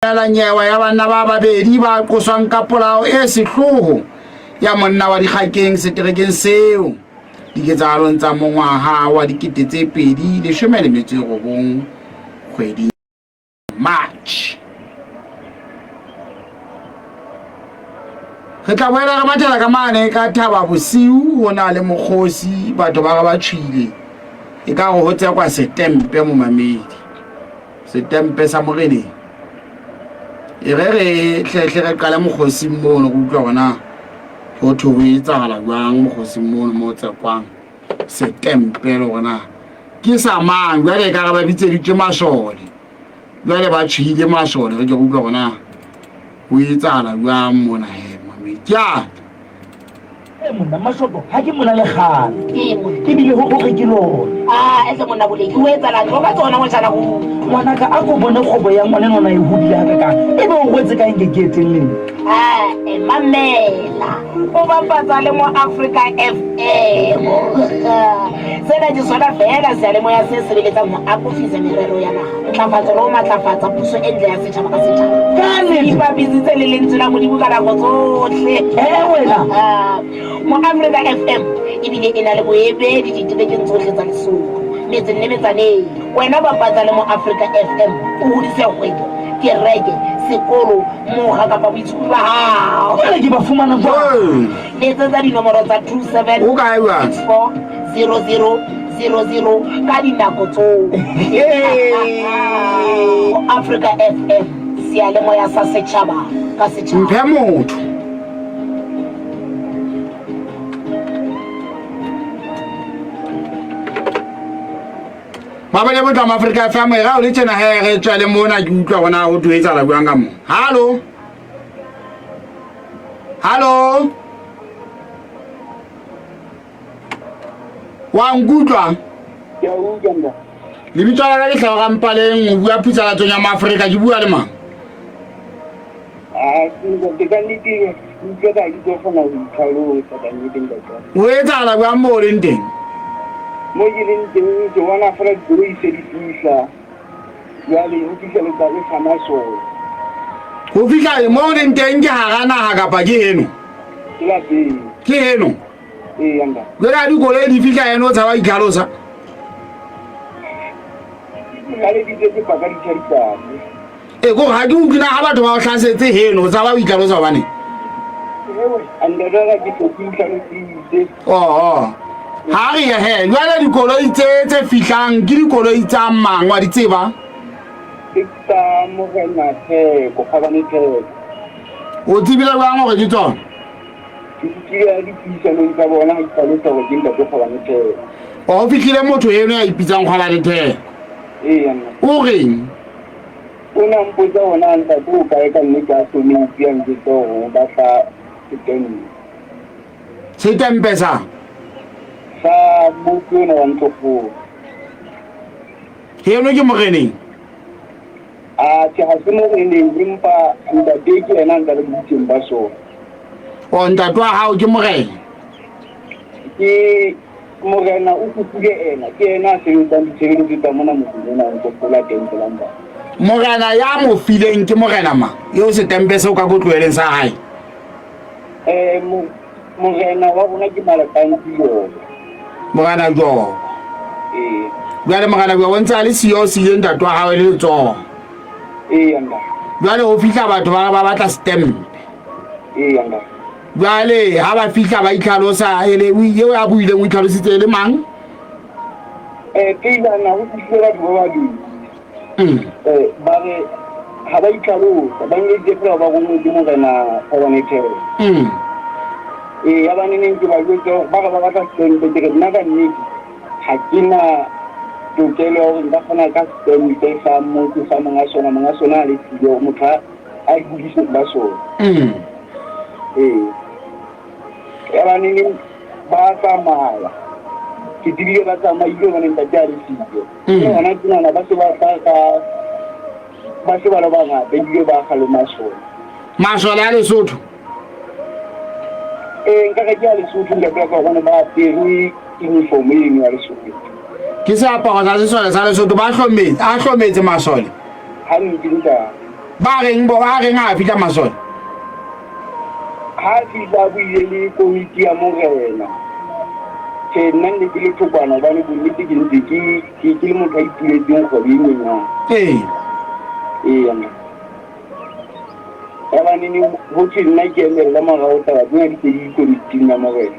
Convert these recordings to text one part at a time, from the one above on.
mamela nyewe ya banna ba babedi ba qoswang ka polao e sehloho ya monna wa dikgakeng seterekeng seo diketsahalong tsa mongwaha wa 2019 kgweding March. Re tla boela re mathela ka mane ka thaba bosiu ho na le mokgosi batho ba ba tshwile e ka go ho tsekwa setempe momamedi setempe sa moreneng e re re hlehle re qale mokgosing mono go utlwa gona go thwe go etsagala jwang mokgosing mono mo tsekwang setempe le gona ke sa mang jale ka ga ba bitseditswe masole jale ba tshwile masole re ke go utlwa gona go etsagala jwang mona he mamedi ke a Eh, monna mashoto ga ke mona le gale ebile go gore ke lone a tle monna boleng o etsala tlo ka tsona ngwetšana go ngwanaka a ko bone kgobo ya ngwane nona e godile ga kakang e be o gwetse ka eng ke ke eteng leng a e mamela o bapatsa le mo Africa FM sena ke sona fela seyalemoya se sebeletsang ho akofisa merero ya naha ntlafatso le ho matlafatsa puso e ntle ya setjhaba ka setjhaba Ka nnete. ipapisitse le lentswe la modimo ka nako tsohle Eh, wena. Ah, mo Africa FM ebile e na le boemedi diterekeng tsohle tsa Lesotho metseng le metsaneng wena bapatsa le mo Africa FM o hodise kgwebo kereke sekolo moga kapa boitsholo ba hao jale ke ba fumana jwang letsetsa dinomoro tsa 27 O kae jwale? 64 00 00 ka dinako tsohle Africa FM seyalemoya sa setšhaba ka setšhaba mphe motho mabele botla maaforika fm e ga o le tjena he re tswa le mona ke utlwa gona go to etsala jwang ka mo hallo hallo wa nkutlwa Ke a utlwa nna. lebitso la ka ke tlhago gampaleng o bua phutsalatsong ya maaforika ke bua le mang Ah, ntate ka nnete ke utlwa ka ke tlo kgona ho itlhalosa ka nnete ntate. o etsala jwang mo o leng teng Mo ke leng teng ke bona fela dikoloi se di fihla. Jwale ho fihla letsatsi sa masole. ho fihla mo o leng teng ke hara naha kapa ke heno Ke lapeng. ke heno Ee, ntate. jwale ha dikoloi di fihla heno o tshaba itlhalosa Ka lebitso ke paka ditjhadikane. e kore ga ke utlwina ga batho ba o tlhasetse heno o tshaba o itlhalosa gobane A ntate wa ka ke se ke itlhalositse. oo ga re ye he jwale dikoloi tse tse fihlang ke dikoloi tsa mang wa di tseba Ke tsa Morena Theko, Kgabane Theko. o tsebile jwang gore ke tsona Ke utlwile ya dipuisanong tsa bona ha ke hlalosa hore ke ntate Kgabane Theko. o fitlhile motho eno ya ipitsang kgwabane theko Ee, nna. o reng O ne a mpotsa hore na ntate o kae ka nnete a hlometse a njwetsa hore o batla setempe. setempe sa Sa mmopi ona wa ntlokgolo. heno ke moreneng Atjhe, ha se moreneng empa ntate ke yena a ntsa le boitseng ba sona. o ntate wa gago ke morena Ke morena o kopile ena, ke ena a sebetsang ditshebeletso tsa mona motseng ona wa ntlokgolo a tempelang batho. morena ya mo fileng ke morena mang eo setempe seo ka ko tloheleng sa gae Morena wa rona ke Malapantsi Jobo. Morena Jobo. Ee. Jwale morena Jobo o ntse a le siyo o siile ntate wa gawe le letsogo. Ee, ntate. Jwale ho fihla batho ba ba batla setempe. Ee, ntate. Jwale ha ba fihla ba itlhalosa ele eo ya buileng o itlhalositse e le mang? Pejana ho fihlile batho ba babedi. Ba re ha ba itlhalosa, ba nkeditse fela ba rongwe ke morena Kgobane Thebe. Ee, ya ba neneng ke ba jwetse hore ba re ba batla setempe, ke re nna ka nnete ha ke na tokelo ya hore nka fana ka setempe sa motho sa monga sona, monga sona a le siyo hore motho a hodise ba sona. Ee. Ya ba neneng ba tsamaya. Ke tsebile ba tsamaile hobane ntate a le siyo. Ke hona ke nahana ba se ba tla ka ba se ba le bangata ebile ba akga le masole. Masole a Lesotho? Ee, nka re ke a Lesotho ntate wa ka hobane ba apere uniform eno ya Lesotho. Ke seaparo sa sesole sa Lesotho ba hlometse, a hlometse masole. Hampe ntate. Ba reng bo ba reng ha fihla masole? Ha fihla a buile le komiti ya morena. Tjhe, nna nne ke le thokwana hobane bonnete ke ntse ke ke ke le motho a ipuletseng kgwebo e nyenyane. Ee. Ee, nna. Ya banene ho thwe nna ke emelle morao taba tsena di se di komiting ya morena.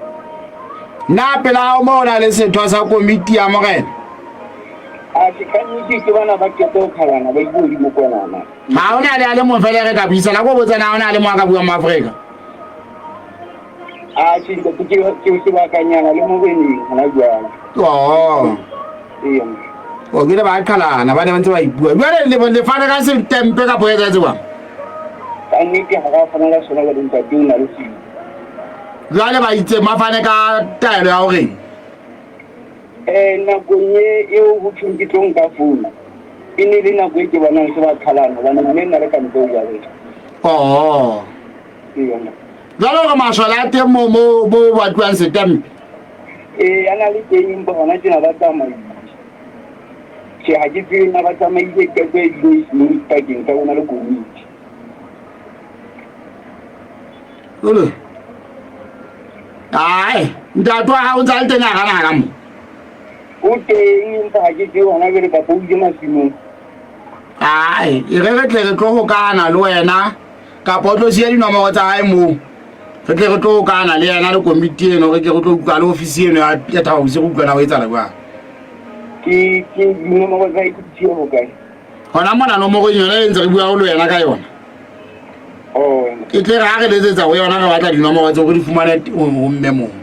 Na pela hao mo o na le setho sa komiti ya morena? Atjhe, ka nnete ke bana ba qeta ho qhalana ba ile hodimo kwanana. Ha o na le a le mong fela re ka buisana ko botsa na o na le mo a ka buang mo Afrika. Atjhe, ntate ke ke sebakanyana le moreneng hona jwale. Oh. Ee. O kile ba qhalana ba ne ba ntse ba ipua. Jwale le le fana ka setempe kapa ho etsa tsebang? Ka nnete ha ra fana ka sona jwale ntate o na le seo. Jwale ba itse ba fane ka taelo ya horeng? Um nakong e eo ho thweng ke tlo nka founu e ne le nako e ke bonang se ba qhalana hobane mme nna le ka ntle ho jarete. Oh. Ee, yona. Jwale hore masole a teng mo mo mo batluwang setempe. Ee, a na le teng empa hona tjena ba tsamaile. Tjhe, ha ke tsebe na ba tsamaile qeto e bile e seng pakeng tsa bona le komiti. Jwale. Ai, ntate wa hao o ntse a le teng a gana gana mo. O teng empa ha ke tsebe hona jwale kapa o ile masimong. Ai, e re re tle re tlo hokana le wena kapa o tlo siya dinomoro tsa hae moo. Re tle re tlo hokana le yena le komiti eno re ke re tlo utlwa le ofisi eno ya ya Thaba Bosigo utlwa na ho etsahala jwang. Ke ke dinomoro tsa hae ke di siya hokae? Hona mona nomorong yona e ntse re bua le wena ka yona. Oh. E tle re ha re letsetsa ho yona re batla dinomoro tseo re di fumane ho mme mong.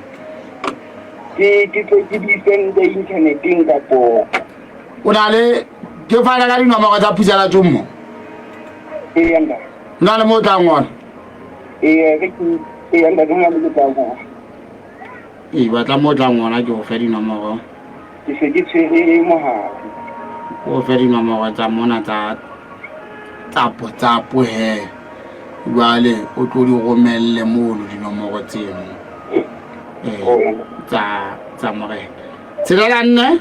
Ke ke tle ke di sende inthaneteng kapo O na le ke fana ka dinomoro tsa phusalatso mo. Ee, ntate. O na le mo o tla ngola. Ee, re ke ee ntate ho na le ke tla ngola. Ee, batla mo o tla ngola ke o fe dinomoro. Ke se ke tshwere mohala. Ke o fe dinomoro tsa mona tsa tsapo tsapo he. Jwale o tlo di romelle mono dinomoro tseno. Eh, tsa tsa morena. 64.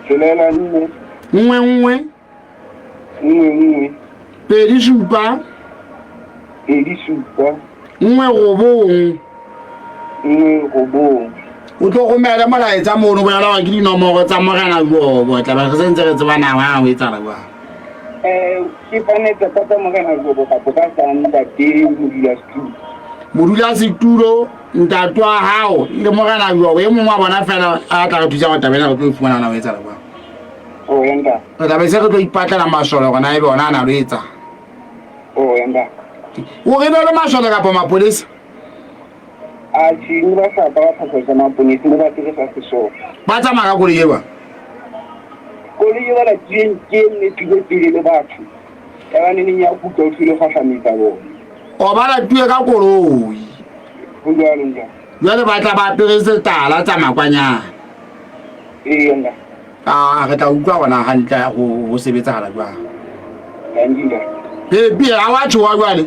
64. 1 1. 1 1. 2 7. 2 7. 1 9. 1 9. O tlo romele molaetsa mono bolela gore ke dinomoro tsa morena Jobo tla be re sentse re tseba nago ya go etsala jwang. Um ke fanetsa ka tsa morena Jobo kapo ka sa ntate modulasetulo. Modulasetulo ntate wa hao le morena Jobo e mongwe wa bona fela a tla re thusa go taba ena re tlo e fumana na o etsala jwang. Oh, ya ntate. Re tla be se re tlo ipatlela masole gona ebe ona a na lo etsang. Oh, ya ntate. O re be le masole kapa mapolesa? Atjhe, ne ba sa apara phahlo tsa maponesa, ne ba apere sa sesole. Ba tsamaya ka koloi e jwang? Koloi e ba latileng ke e nne tlile pele le batho. Ya ba neneng ya kgutla o tlile kgahlametsa bona. O ba latuwe ka koloi. Ho jwalo ntate. Jwale ba tla ba apere setala tsa makwanyana. Ee ntate. A re tla utlwa gona hantle ho ho sebetsahala jwang. Dankie ntate. Pepi ha wa tshoha jwale?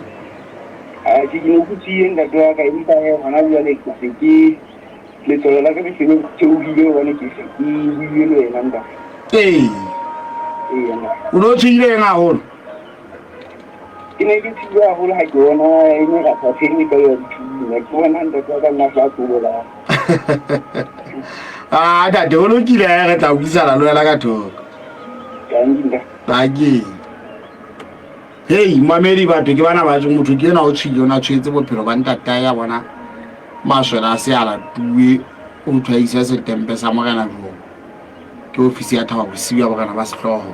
Atjhe, ke ne ke tshohile ntate wa ka empa he hona jwale ke se ke letswalo la ka le se le theohile hobane ke se ke buile le wena ntate. Ee. Ee ntate. O ne o tshohile eng haholo? Ke ne ke tshohile haholo ha ke bona e ne rathatheng e ka ya dithunya. Ke bona ntate wa ka nna sa tlobola. Ah, ntate o lokile re tla utlwisana le wena ka thoko. Dankie ntate. Dankie. Hei, mamedi batho ke bana ba motho ke ena o tshwile o na tshwetse bophelo ba ntatae ya bona maswele a se a latuwe o tshwaisa setempe sa morena joo ke ofisi ya Thaba Bosiu ya borena ba sehlooho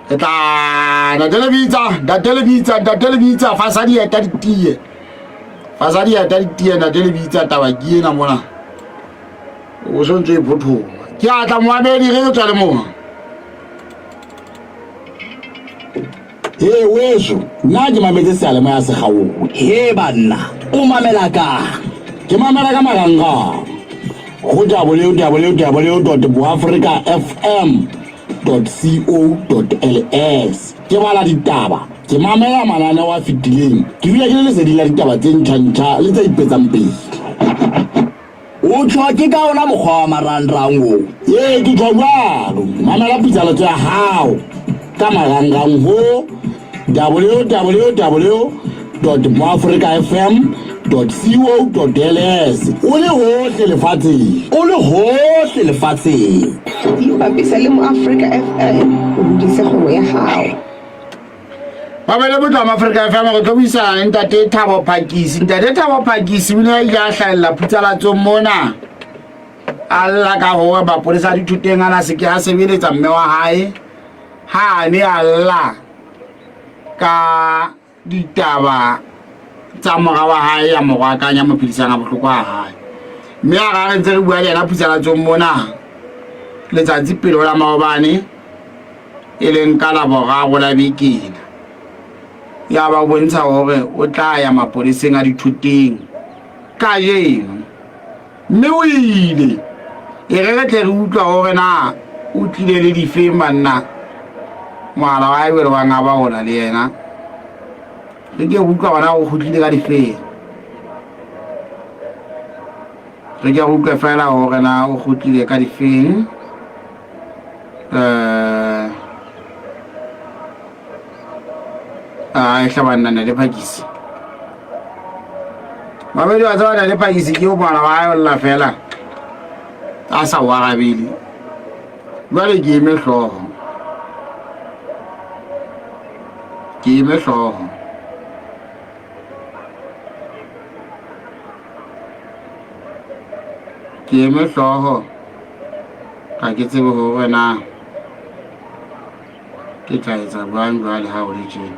re tla ntate lebitsa ntate lebitsa ntate lebitsa fasa dieta ditie fasa dieta ditie ntate lebitsa taba ke ena mona o sontse e phothoma ke a tla moamedi re tswa le mongwe. He weso, nna ke mametse seyalemoya se kgaohe. He banna, o mamela kang? Ke mamela ka marangrang go www dot boafrica fm dot co dot ls. Ke bala ditaba, ke mamela mananeo a fetileng, ke dula ke le leseding la ditaba tse ntjha-ntjha le tse ipetsang pele. O tjho ke ka ona mokgwa wa marangrang oo? Ee, ke tjho jwalo. Mamela pitsaletso ya hao ka marangrang ho. www moafrikafm co ls o le hohle lefatsheng o le hohle lefatsheng. Ipapisa le Moafrika FM o hodise kgwebo ya hao. Babele botla Afrika FM go tlo buisana le ntate Thabo Phakisi. Ntate Thabo Phakisi o ne a ile a hlahella phutsalatsong mona. A lla ka hore mapolesa a dithoteng a na se ke a sebeletsa mme wa hae ha a ne a lla ka ditaba tsa mora wa hae ya mo roakang ya mo phedisang a bohloko a hae. Mme a ra re ntse re bua le yena phutsalatsong mona letsatsi pele ho la maobane e leng ka Laboraro la beke ena. Ya ba o bontsha hore o tla ya mapoleseng a dithoteng kajeno. Mme o ile. E re re tle re utlwa hore na o tlile le difeng banna. Mohala wa hae o wa ngaba ona le yena. Re ke utlwa hore na o kgutlile ka difeng. Re ke utlwe fela hore na o kgutlile ka difeng. Eh a e hlabanna le phakisi. Babedi wa tseba na le phakisi ke o mohala wa hae o lla fela a sa o arabele. Jwale ke eme hlooho. Ke eme hlooho. Ke eme hlooho. Ga ke tsebe hore na ke tla etsa jwang jwale ha o le tjena.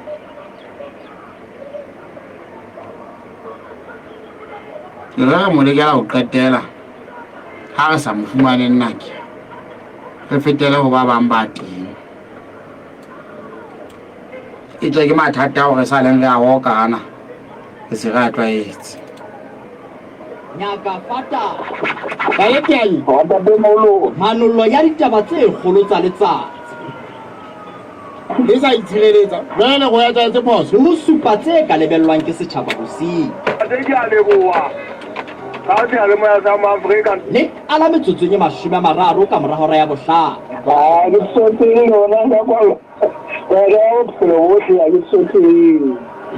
Ke re re mo lekela ho qetela ha re sa mo fumane nnake re fetele ho ba bang ba teng. E tswe ke mathata a hore sa leng re a oka ana re se re a tlwaetse. Ngaka Fata. Baeteanyi. Ntatemoholo. Manollo ya ditaba tse kgolo tsa letsatsi. Le sa itshireletsa. Jwale go etsahetse phoso. Le ho supa tse ka lebellwang ke setjhaba bosiu. Ntate ke a leboha ka seyalemoya sa Maafrika. Le qala metsotsong e 30 ka mora hora ya bohlano. Ha ke tsotelle lona nka kwalwa.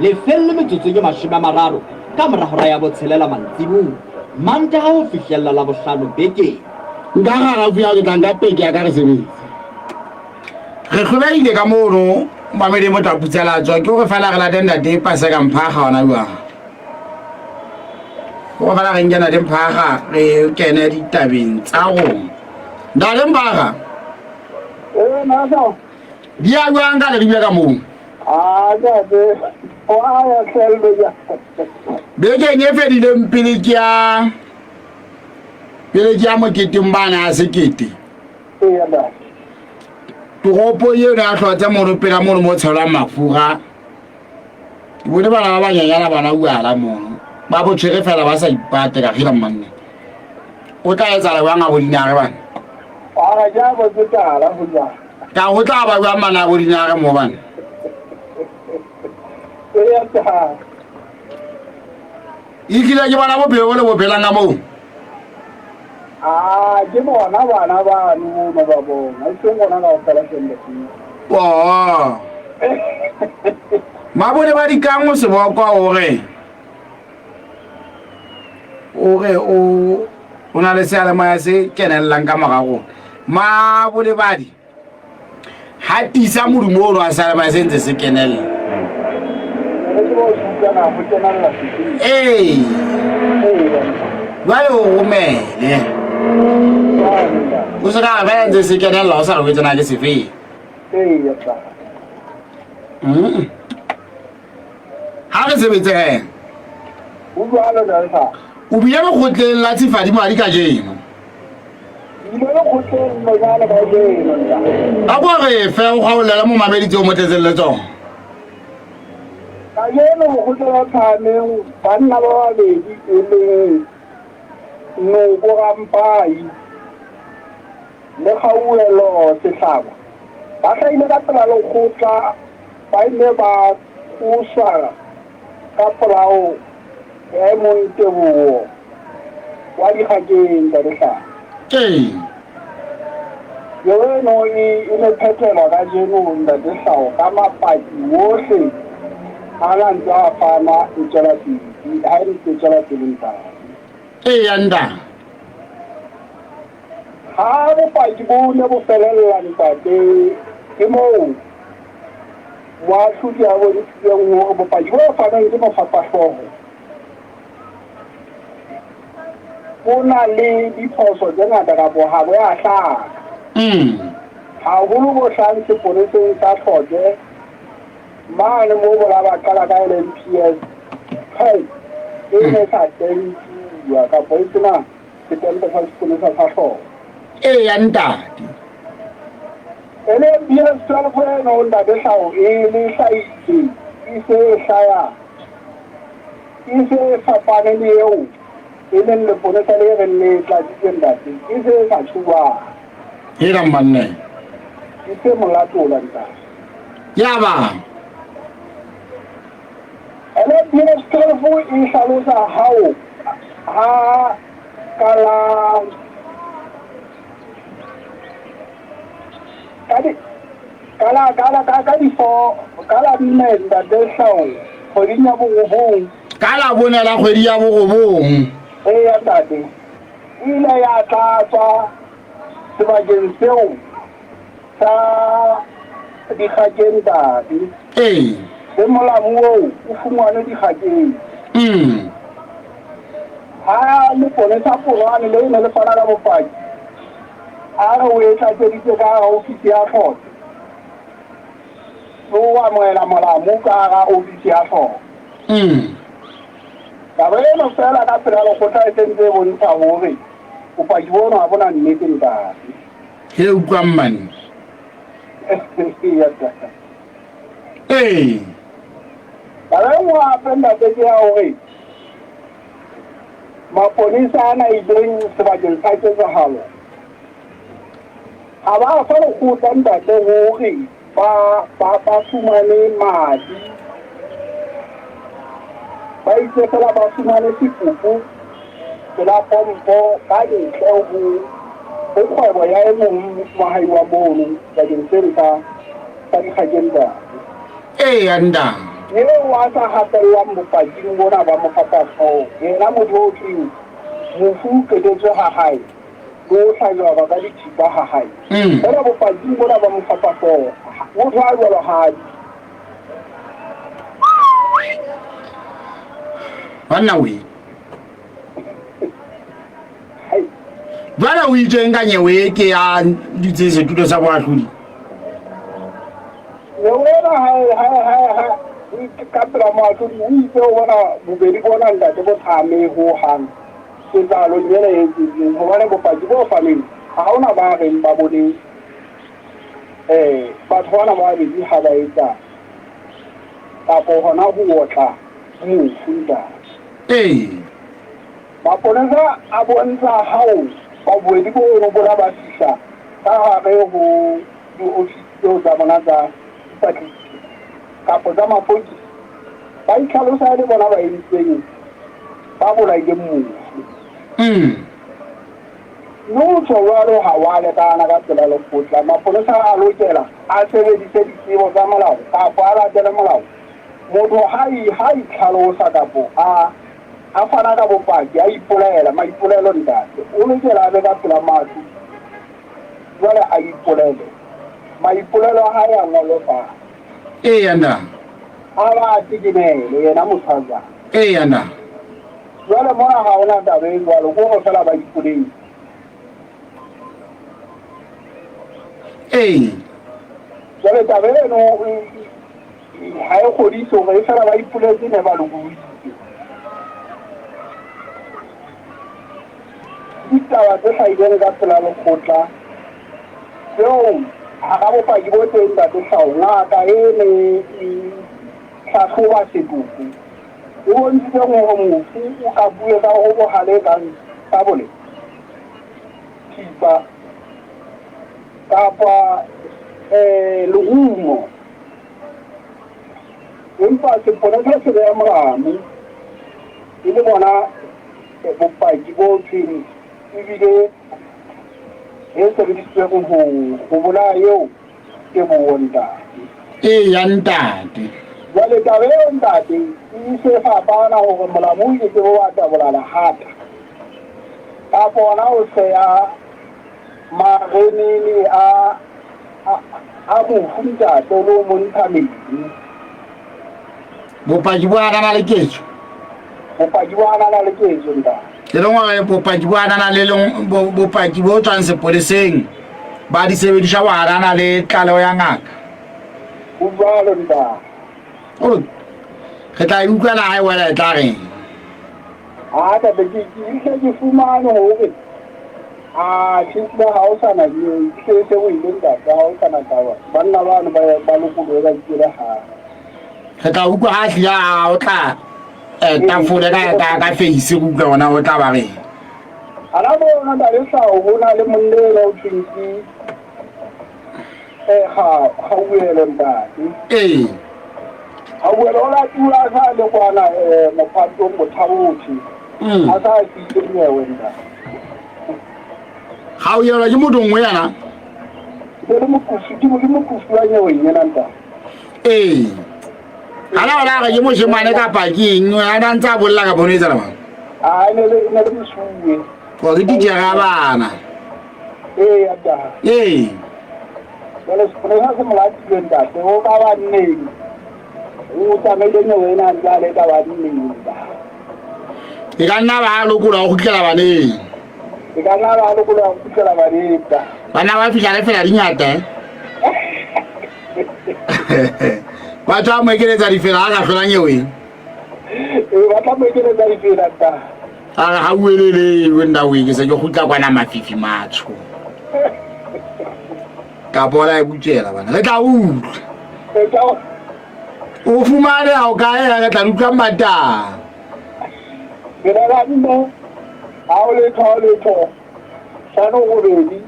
Le felle metsotsong e 30 ka mora hora ya botshelela mantsiboya, Mantaha ho fihlella Labohlano bekeng. Nka garafu ya ke tla nka peke ya ka re sebetse. Re hlolehile ka mono mamedi motho a putsela tswa ke hore fela re late ntate Paseka Mphaga hona jwang. Ke hore fela re nke ntate Mphaga re kene ditabeng tsa rona. Ntate Mphaga. Eh, nasa. Di a jwang ka le ka moo? Ah, ntate. Wa ya hlello ya. Bekeng e fedileng pele ke ya pele ke ya moketeng bana ya sekete. Eya ntate. Toropo eo ne a hlotse mono pela mono mo tshelwang mafura. Ke bone bana ba banyenyana bana uala mono. Ba bo tshwere fela ba sa ipate ka kgila mmanne. O tla etsahala jwang a bo dinare bana? Ara ja bo tala ho jwang. Ka ho tla ba jwang bana bo dinare mo bana? Eya ntate. Ehlile ke bona bophelo bo le bo phelang ka moo. Ah, ke bona bana bano mono ba bona. E seng rona kaofela hleng Oh. Mabone ba dikango sebokwa o re o re o o na le seyalemoya se kenellang ka morago. Mabone ba di hatisa modumo ono wa seyalemoya se ntse se kenella. Ee. Jwale o romele. O se ka re fela ntse se kenella o sa re o etse na ke sefeng. Ha re sebetse he. O bile lekgotleng la Tshifadimadi kajeno. A ko re fe o kgaolele momamedi tseo mo tletseng le tsona. Kajeno lekgotleng la phahameng banna ba babedi e leng Noko Rampai le Kgauhelo Sehlaba ba hlahile ka pela lekgotla ba ile ba qoswa ka polao ya e mong Teboho wa Dikgakeng Ntate Hlaba. Keng? Nyewe eno e e ne phethelwa kajeno Ntate Hlao ka mapaki wohle a na ntse a fana e tswela pele ha e ntse e tswela pele ntate. Eya ntate. Ha bopaki bo ne bo felella ntate ke moo moahlodi a bontshitseng hore bopaki bo fanweng ke mofapahlooho bo na le diphoso tse ngata kapo ha bo ya hlaka. Haholo bo hlahang sepoleseng sa Tlhoke mane moo bo la ba qala ka LMPS 12 e ne sa tempuwa kapo e sena setempe sa sepolesa sa Tlhoke. Eya ntate. LMPS 12 eno ntate Hlao e le hlahile e se e hlaya e se e fapane le eo e leng leponesa le reng le tlatsitse ntate e se e sa tshubang. Helang banna. E se molatola ntate. Ya ba. LMPS 12 e hlalosa hao ha ka la ka di ka la ka la ka ka di fo ka la nne ntate Hlao kgweding ya borobong. Ka la bone la kgwedi ya borobong. Eya ntate, e ile ya tlatswa sebakeng seo sa Dikgakeng ntate. Ee. Le molamu oo o fumane Dikgakeng. Ha leponesa Porwane le ne le fana ka bopaki a re o e tlatseditse ka hara ofisi ya tlhoko le o amohela molamu ka hara ofisi ya tlhoko. Taba eno feela ka pela lekgotla e sentse e bontsha hore bopaki bono ha bona nnete ntate. He utlwang mane. Ee. Taba e nngwe hape ntate ke ya hore maponesa a na ileng sebakeng sa ketsahalo ha ba fa lekgotla ntate hore ba ba ba fumane madi, ba itse fela ba fumane sekupu pela pompo ka ntle ho ho kgwebo ya e mong mohai wa mono bakeng seno sa sa Dikgakeng ntate. Eya ntate. Eo a sa hatellwang bopaking bona ba mofapahlooho, yena motho o thweng mofu o qetetswe ha hae le ho hlajwa ka dithipa ha hae. Feela bopaking bona ba mofapahlooho, motho a jwalo ha a Banna we. Jwale o itseng ka nyewe ke ya dutse setulo sa boahlodi? Nyewe ena ha ka pela moahlodi o itse o bona bobedi bona ntate bo sa ame ho hang ketsahalong ena e etsetseng hobane bopaki bo fanweng ha hona ba reng ba bone batho bana ba babedi ha ba etsa kapo hona ho otla mofu ntate. Ee. Maponesa a bontsha hao babedi bono bona ba fihla ka hare ho diofisi tseo tsa bona tsa dipatlisiso kapo tsa mapokisi ba itlhalosa e le bona ba entseng ba bolaileng mofu. Mme ho tjho jwalo ha wa lekana ka pela lekgotla. Mapolesa a lokela a sebedise ditsebo tsa molao kapo a latele molao. Motho ha ha itlhalosa kapo a a fana ka bopaki a ipolela maipolelo ntate o lokela a be ka pela matlo jwale a ipolele maipolelo a hae a ngolwe fatshe. Eya nna. A ba a tekenele yena motho a jwang. Eya nna. Jwale mona ha hona taba e jwalo ke hore fela ba ipoletse. Ee. Jwale taba eno ha e kgodise hore e fela ba ipoletse ne ba lokolohile. Ditaba tse hlahileng ka pela lekgotla tseo hara bopaki bo teng ntate Hlao, ngaka e ne e hlahloba setopo e bontshitse hore mofu o kapuwe ka ho bohale kang sabole, thipa kapa lerumo. Empa sepolesa se beha molamu e le bona bopaki bo thweng ebile E sebedisitsweng ho ho bolaya eo ke bo ntate. Eya ntate. Jwale taba eo ntate e se fapana hore molamu o ke ke wa tabola lehata kapa ona o seya marenene a a mofu ntate o lo mo ntsha metsi. Bopaki bo anana le ketso. Bopaki bo anana le ketso ntate. E leng gore bopaki bo anana le leng bopaki bo tswang sepoleseng ba di sebediswa bo anana le tlaleho ya ngaka. Ho jwalo ntate. O re tla e utlwa na ha e wela e tla reng. Ha tate ke ke ke fumane hore a tjhe ha o sana se se o ile ntate ha o sana taba banna bano ba ba lokolohe ba ikele hae. Re tla utlwa ha hlile a o tla eh, tafole ka ka ka face re utlwa ona o tla ba reng. Ana bona ntate Hlao ho na le monna enwa ho thweng ke eh ga Gauelo ntate. Ee. Gauelo o latuwa a sa le kwana eh mophatong Mothabothe. A sa fihle nyewe ntate. Gauelo ke motho nngwe yana. Ke le mokofi ke le mokofi wa nyeweng ena ntate. Ee. Ana ona re ke moshemane kapa ke eng a na ntse a bolla ka bono e tsala mang. A ne le ne le mosuwe. Go ke titjhere ya bana. Ee ya ntate. Ee. Jwale sepolesa se mo latile ntate o ka ba nneng. O tsamaile nyewe ena ntse a le ka ba nneng ntate. E ka nna ba lokola go kgutlela baneng. E ka nna ba lokola go kgutlela baneng ntate. Bana ba fihla le fela dingata eh. Ba tla mo ekeletsa difela a ka hlola nyeweng. Ee ba tla mo ekeletsa difela ntate. A re ga uelele wena o ke se ke gutla kwana mafifi matsho. Ka bola e butsela bana. Re tla utlwa. O fumane ha o kae re tla utlwa matang. Ke ra nne ha o letho ha o letho hlano robedi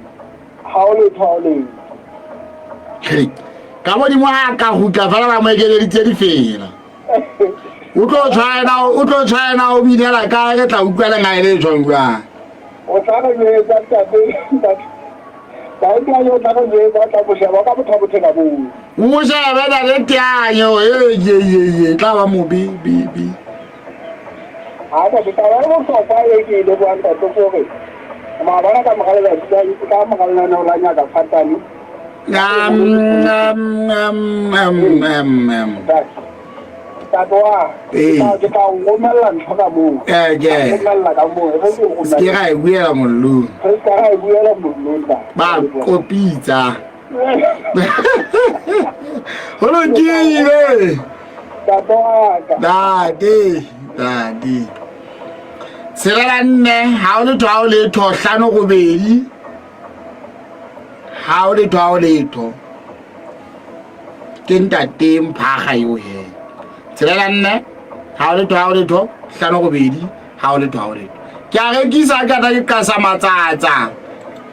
ha o letho ha o letho. Ka modimo ha ka gutla fela ba mo ekeleditse difela. O tlo tshwana o tlo tshwana o binela kae re tla utlwa lengae le tshwang jwang. O tla re jwetsa ntate ntate. Ntate o tla re jwetsa o tla mo sheba o ka mo thabothela moo. O shebe na le teanyo e ye ye ye tla ba mobe be be. Ha ntate taba e bohlokwa e ke e lebohang ntate ke hore maabane ka mora letsatsi ka mora lenaneo la Ngaka Fatane Um, um, um, um, um. Ntate wa Ee. ke tla o romella ntho ka moo. Eh, ke. Romella ka moo. Re ke o Se ke ra e buela mollong. Re se ra e buela mollong ntate. Ba kopitsa. Ho lokile. Ntate wa ka. Ntate, ntate. Tshelela nne, ha o letho ha o letho, hlano robedi. Ha o letho ha o letho. Ke ntate Mphaga eo he. Tshelela nne, ha o letho ha o letho, hlano robedi, ha o letho ha o letho. Ke a rekisa ka ta ke qasa matsatsa.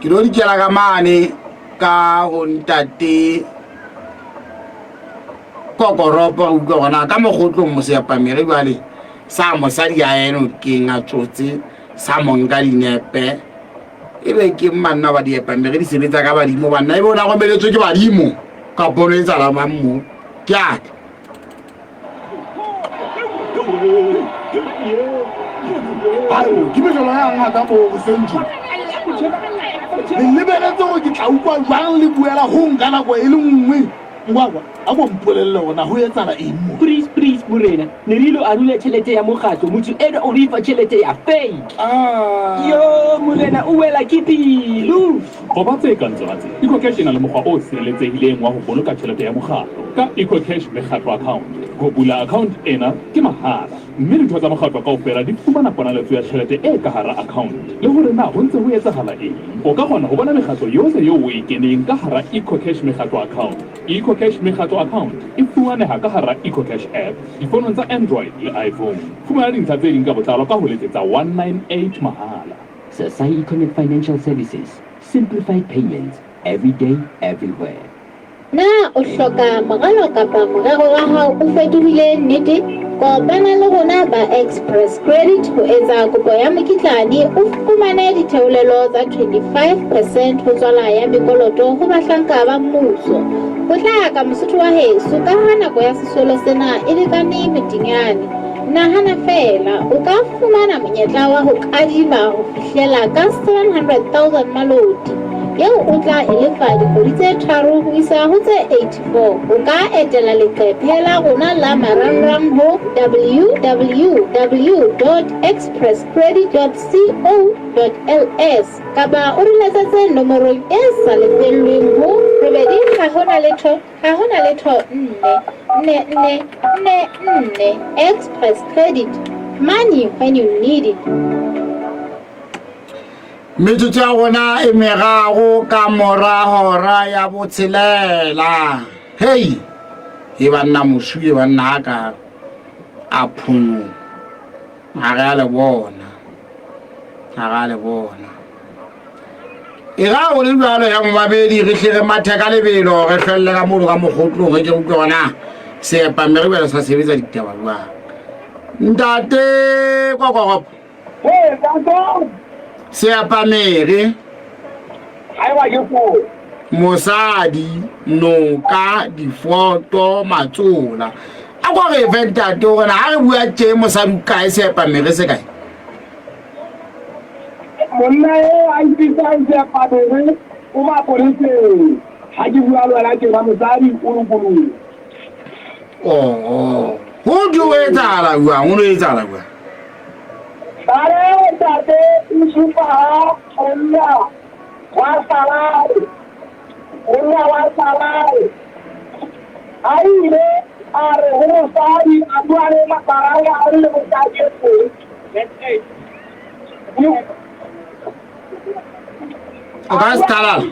Ke lo dikela ka mane ka ho ntate Kokoropo re utlwa gona ka mogotlong moseapamere jwale sa mosadi a eno keng a tsotse sa monka dinepe e be ke manna ba diepamere di sebetsa ka badimo banna e be o na romeletswe ke badimo ka pono e tsalamang mo ke atla Ke mehlolo ya ngaka mo hoseng tjena. Le lebeletse hore ke tla utlwa jwang le buela hong ka nako e le nngwe. Ngwakwa, a ko mpolelle hore na ho etsahala eng mo. Please, please, morena, ne re ilo arula tjhelete ya mokgatlo, motho enwa o re fa tjhelete ya fake. Ah. Yo, morena o wela ke pelo. Qoba tse kang tsona tse. EcoCash e na le mokgwa o sireletsehileng wa ho boloka tjhelete ya mokgatlo ka EcoCash Mekgatlo Account. Ho bula account ena ke mahala mme ditho tsa mokgatlo kaofela di fumana ponaletso ya tjhelete e ka hara account le hore na ho ntse ho etsahala eng. O ka kgona ho bona mekgatlo yohle eo o e keneng ka hara EcoCash Mekgatlo Account. EcoCash Mekgatlo Account e fumaneha ka hara EcoCash app difonong tsa Android le iPhone. Fumana dintlha tse ding ka botlalo ka ho letsetsa 198 mahala. Sasai Econet Financial Services, simplified payments every day, everywhere. Na o hloka moralo kapa morero wa hao o fetohile nnete? Kopana le rona ba Express Credit ho etsa kopo ya mokitlane o fumane ditheolelo tsa 25 percent ho tswala ya mekoloto ho bahlanka ba mmuso. Potlaka Mosotho wa heso ka ha nako ya sesolo sena e lekane motinyane. Nahana feela, o ka fumana monyetla wa ho kadima ho fihlela ka 700,000 maloti, eo o tla e lefa dikgwedi tse tharo ho isa ho tse 84. O ka etela leqephe la rona la marangrang ho www.expresscredit.co.ls kapa o re letsetse nomorong e sa lefellweng ho robedi ha ho na letho Ha ho na letho nne, nne, nne, nne, nne. Express Credit. Money when you need it. Metsotso ya rona e meraro ka mora hora ya botshelela. Hei, e banna mosu e banna ha ka a phonyo. Ha re a le bona. Ha re a le bona. E ga go le bjalo ya momamedi re hle re mathe ka lebelo re hlwelele ka mono ka mogotlong re ke utlwe gona seepa mme re bjalo sa sebetsa ditaba jwang. Ntate Kokogopo. Seapamere. Mosadi, noka, difoto, matsola. A ko re fe ntate gore na ga re bua tje mosadi o kae seepamere se kae? Monna eo a ipitsang Seapamere o mapoleseng. Ha ke bua le wena tjena mosadi o lokolohile. Oh, ho thwe ho etsahala jwang? Ho no etsahala jwang? Ba re ntate o supa ha monna wa Salale, monna wa Salale a ile a re ho mosadi a bua le maparanga a le mosadi e teng. O ka se talala?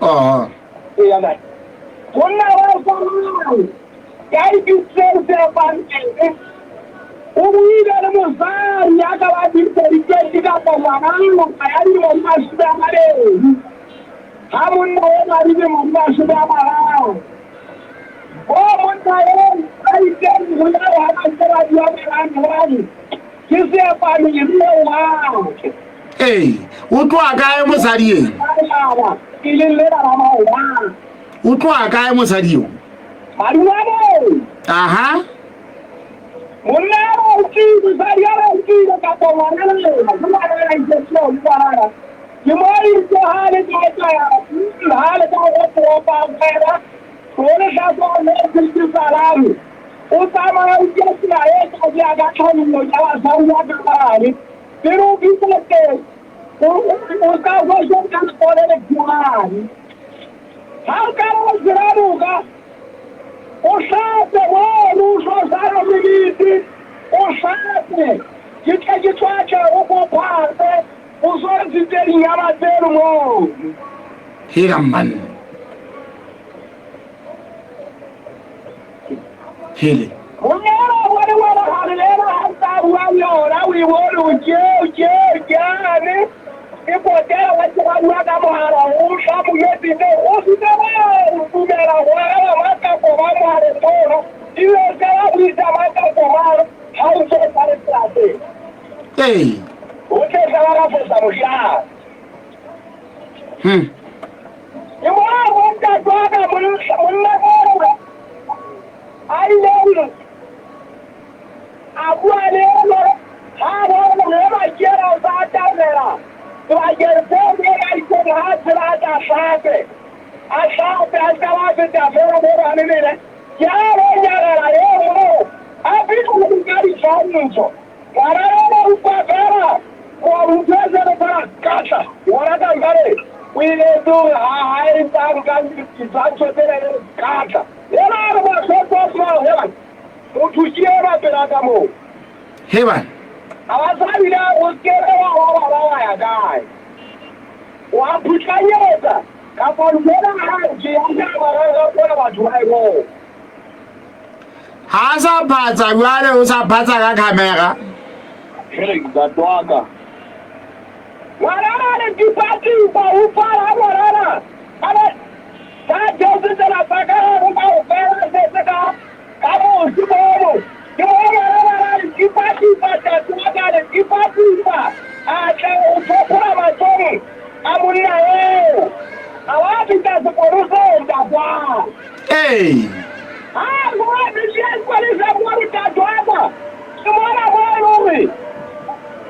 Oh. Monna wa Salale ya ipitseng Seapamere o buile le mosadi ya ka ba di-twenty kapa ngwana ya dilemo di 20 ha monna ena a dilemo di 30. O monna eo a itseng ho ya ha ba ntse ba bua marang ke Seapamere eo wa Ee, o tloha kae mosadi eo? E leng lena la maobane. O tloha kae mosadi eo? Madulane. Aha. Monna a re utlwile, mosadi a re utlwile kapa ngwana le lena, ke ngwana ya itse seo le ngwana. Ke mo itse ha le ka tsaya, ha le ka go topa fela, go le hlatswa le ke salame. O tsamaya o ke tsela e ka ya ka tlhabollo ya basadi ba ka bane. Pele o fihla teng, o ka hwetša ka lekole le khumane. Ha o ka wa tshela noka, o hlape mono, o hlosana melete, o hlape. Ke tle ke tla tla o kopane, o so ntshitse dinyama tseno mono. Hela man. Hele. Monna ena o bone ngwana gare le ena ha ntse a bua le yona o e bone o tjeo tjeo tjane e potela wa tse ba bua ka mogala o tla mo jwetsitse o sitse ba o dumela go araba makapo ba mogale mono ebile o ka ba buisa makapo mano ha o ntse o sa le polaseng Ee. o tle tla ba ka fosa mošaa Ke bona bontate wa ka monna eo a ileng a bua le ena ha a bona hore enwa ke ena o sa atamela sebakeng seo moo a itseng ha a tshela a tla hlape a hlape a ska ba feta fela mo ba lebele ke a lo nyarela eo moo a fihla ka ditshwantsho Ngwana ena o utlwa fela gore ntho e jwalo fela katla ngwana ka nkare o iletse hore ha ha e ntsa nka ditshwantsho tsena e re katla ena a re mahloko a tswang he bana motho ke enwa pela ka moo He bana. a ba sa bile o kebe wa wa wa wa wa ya kae wa phutlanyetsa kapa ntho ena ha ke ya ka marang a batho ba e bona Ha a sa phatsa jwale o sa phatsa ka camera. Jwale ntate wa ka. Ngwanana le tipatipa utlwa la ngwanana. Ba theotse tsela tsa ka gare kaofela, setse ka ka mosi mono. Ke mo bana ba ra ntipatipa, tate wa ka le ntipatipa, a tla ho thophola matsong a monna eo. A wa fihla sepoleseng, ntate wa ka. Ee. Ha a fihlile sepoleseng mono, ntate wa ka, ke mona mo e le hore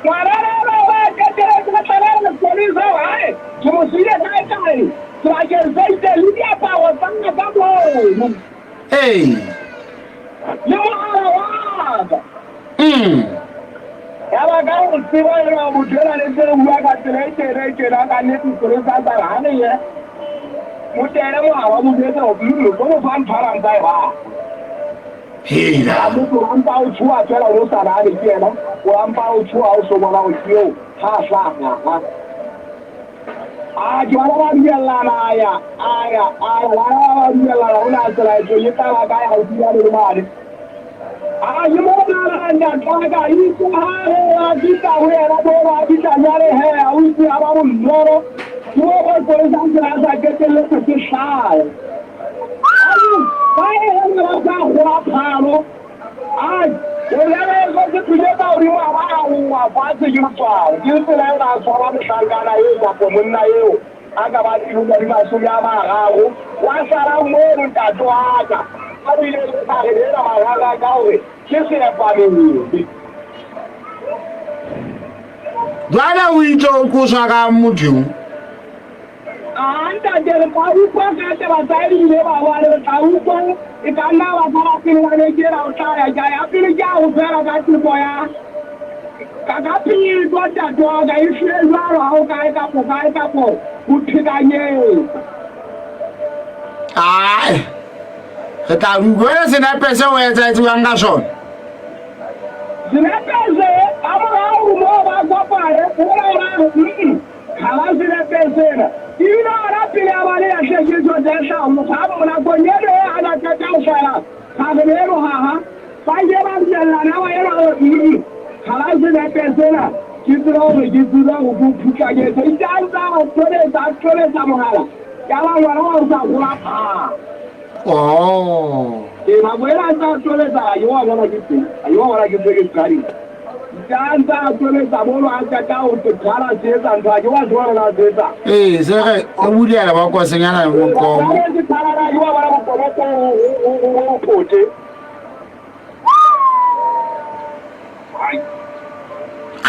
ngwanana enwa o ba qetelletse a tlalehela sepolesa hore hae ke mo siile kae kae. Sebakeng se itseng le diaparo tsa ka mono. Ee. Le mohala wa ka. Yaba ka ho tseba enwa motho enwa le ntse re bua ka tsela e tjena e tjena ka nnete pelo sa tsala ha re ye mo teele mohala o mo jwetse hore tlo mo fa ntho a nang tsa e batla. Hela. Motho wa mpa o tshoha fela o sa nahane ke yena, o mpa o tshoha o so bona hore ke eo ha a hlaha. A ke bana ba dumellana a ya a ya a ya bana ba ba dumellana ho na tsela e tlo e tla ba kae haufinyane le mane. A ke mo nana ntataka itse ha re a fihla ho yena mono a fihla jwale he a utse a ba bonolo ke mo go sepolesa se a sa qetelletse se hlaya. Ba e ba sa gola phalo. Ai, Morena Jesu se phunyepa godimo a ba a owa fatshe ke letswalo. Ke tsela eo a tshwara mohlankana eo kapo monna eo a ka ba dilemo di 30, wa sala mono ntate wa ka a bile le kgarebe ena marara ka hore ke seepamele. Jwale o itse o qoswa ka motho eo. A ntate, re tla utlwa ka taba tsa hae ebile ba bua le re tla utlwa. E ka nna ba sa ba pele ba beke ena o tla ya ke a ya pele ke a ho fela ka tefo ya ka ka phetwa ntate wa ka e hlile jwalo ha o kae kapo kae kapo ho thekanyetsa. Ae, re tla utlwa jwale senepe seo o etsaetsewang ka sona. Senepe se, ka mora hore moo ba kopane, o na o ra re, Ga ba senepe sena. Ebile gona pele a ba le ya hleketšo tša hlago ga nakong eno e a na qeta go hlahela kgarebe eno gaga ba ile ba dumellana ba ena gore mm ga ba senepe sena ke tseba gore ke tsebe go ko phutlanyetsa itse a ntse a tobetsa a tobetsa mogala ya ba ngwana wa o sa gola phaa. Oh. Ee, nako ena a ntse a tobetsa ga ke wa bona ke teng ga ke wa bona ke tse ke qadile. A ntse a tobetsa mono a qeta ho se qala se etsa ntho a ke wa tseba na se etsa. Ee, se re o bulela bokosenyana le bokomo. Ke qala na ke wa bona bokomo ko o phote.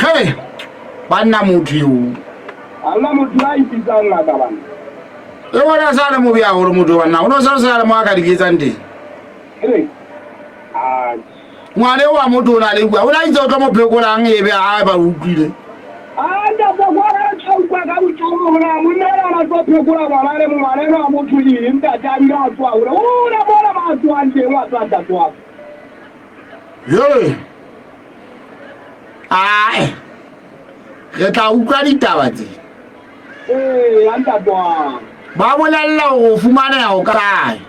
Ge banna motho eo. Alla motho a ipitsang ngaka banna. E bona sa le mobe haholo motho banna. O no sa sa le mo a ka di etsang teng. Ee. Ai. Ngwane oa motho o na le bua. O na itse o tlo mo phekolang e be a ba utlwile. A ntate kwa re tla utlwa ka botlalo hore a monna ena a tlo phekola ngwana le ngwana ena wa motho eng ntate a bile a tsoa hore o na bona ba tsoang teng wa tsoa ntate wa ka. Ye. Ae. Re tla utlwa ditaba tse. Ee, a ntate wa. Ba bolella hore o fumaneha ho kae.